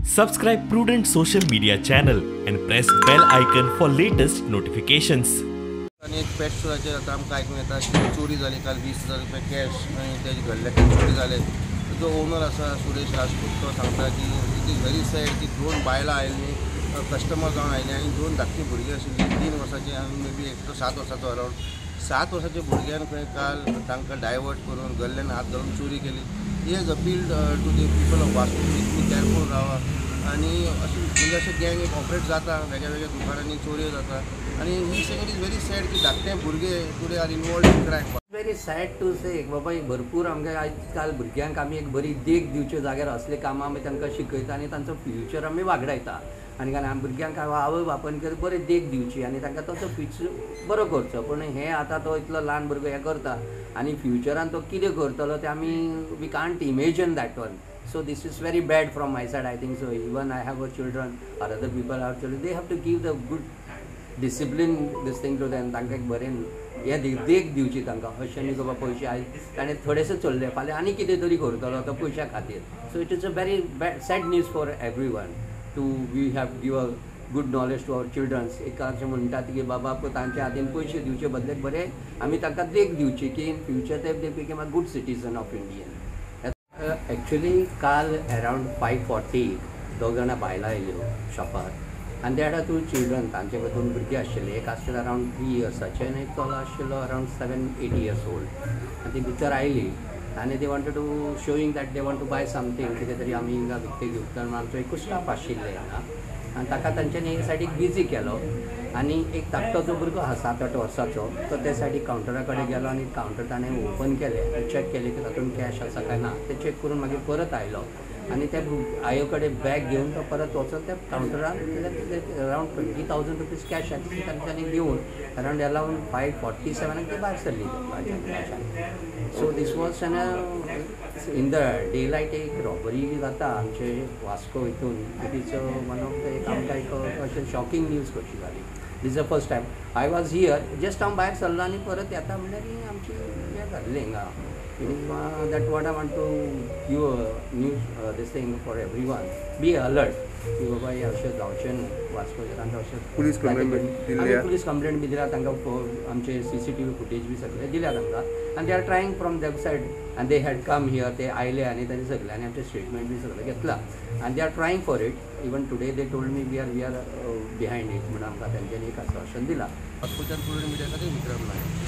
Subscribe Prudent Social Media channel and press bell icon for latest notifications. आनी एक पेट स्टोराचेर आतां आमकां आयकूंक येता की चोरी जाली काल 20,000 रुपया कॅश आनी तेजे घडले चोरी जाले. जो ओनर आसा सुरेश राजपूत तो सांगता की it is very sad की दोन बायलां आयलीं, कस्टमर जावन आयलीं आनी दोन धाकटीं भुरगीं आशिल्लीं, 3 वर्साचीं आनी मे बी एकटो 7 वर्साचो अरावंड. 7 वर्साच्या भुरग्यान खंय काल तांकां डायवर्ट करून गल्ल्यान हात घालून चोरी केली. He has appealed to the people of Vasco की तुमी केअरफूल रावा आनी अशें म्हणजे अशें गँग एक ऑपरेट जाता, वेगळ्या वेगळ्या दुकानांनी चोरयो जाता आनी he saying it is very sad की धाकटे भुरगे today are involved in crime. Very sad to say बाबा भरपूर आमगे आजकाल भुरग्यांक आमी एक बरी देख दिवचे जाग्यार असले कामां आमी तांकां शिकयता आनी तांचो फ्युचर आमी वागडायता आनी कारण भुरग्यांक आवय बापायन बरी देख दिवची आनी तांकां ताचो फ्युचर बरो करचो. पूण हें आतां तो इतलो ल्हान भुरगो हें करता आनी फ्युचरान तो कितें करतलो तें आमी we can't imagine that one. So this is very bad from my side, I think so. Even I have a children or other people have children, they have to give the good discipline this thing to them. तांकां एक बरें हें देख दिवची तांकां, अशें न्ही बाबा पयशे आयज ताणें थोडेशें चल्ले फाल्यां आनी कितें तरी करतलो तो पयशां खातीर. So it is a very bad sad news for every one to we have give a good knowledge to our childrens. एक अशें म्हणटात की बाबा तांच्या हातीन पयशे दिवचे बदले बरें आमी तांकां देख दिवची की इन फ्युचर ते become a good citizen of Indian. Actually काल अरावंड 5:40 दोग जाणां बायलां आयल्यो शॉपार आनी they had 2 children. तांचे दोन भुरगीं आशिल्लीं, एक आशिल्लो अरावंड 3 इयर्साचें आनी एक चलो आशिल्लो अरावंड 7-8 इयर्स ओल्ड. आनी ती भितर आयली आनी they wanted to showing that they want to buy something, कितें तरी आमी हिंगा विकतें घेवता म्हणून आमचो एकूच स्टाफ आशिल्ले हांगा आनी ताका तांच्यांनी एक सायडीक बिजी केलो आनी एक धाकटो जो भुरगो आसा 7-8 वर्साचो तो त्या सायडीक कावंटरा कडेन गेलो आनी कावंटर ताणें ओपन केलें, चॅक केलें की तातूंत कॅश आसा काय ना तें चॅक करून मागीर परत आयलो आनी त्या आयो कडेन बॅग घेवन तो परत वचून त्या कावंटरान अरावंड 20,000 रुपीज कॅश आसली तांच्यांनी घेवन अरावंड अरावंड 5:47 ती भायर सरली. So this was an in the day light एक रॉबरी जाता आमचे वास्को हितून. It is one of the एक आमकां एक अशें शॉकिंग न्यूज कशी जाली. This the first time I was here, just हांव भायर सरलो आनी परत येता म्हणल्यार आमची हें जाल्लें हिंगा. It is that what I want to give a news this thing for everyone. Be alert. की बाबा हे अशें जावचें न्हू वास्कोचेर अशें पुलीस कंप्लेंट दिल्या, पुलीस कंप्लेंट बी दिल्या तांकां, आमचे CCTV footage बी सगळें दिल्या तांकां आनी they are trying from their side आनी they had come here, ते आयले आनी तांणी सगळ्यांनी आमचें स्टेटमेंट बी सगळें घेतलां आनी they are trying for it. Even today they told me we are behind it म्हणून आमकां तांच्यांनी एक आश्वासन दिलां. वास्कोच्यान प्रुडंट मिडिया खातीर विक्रम नायक.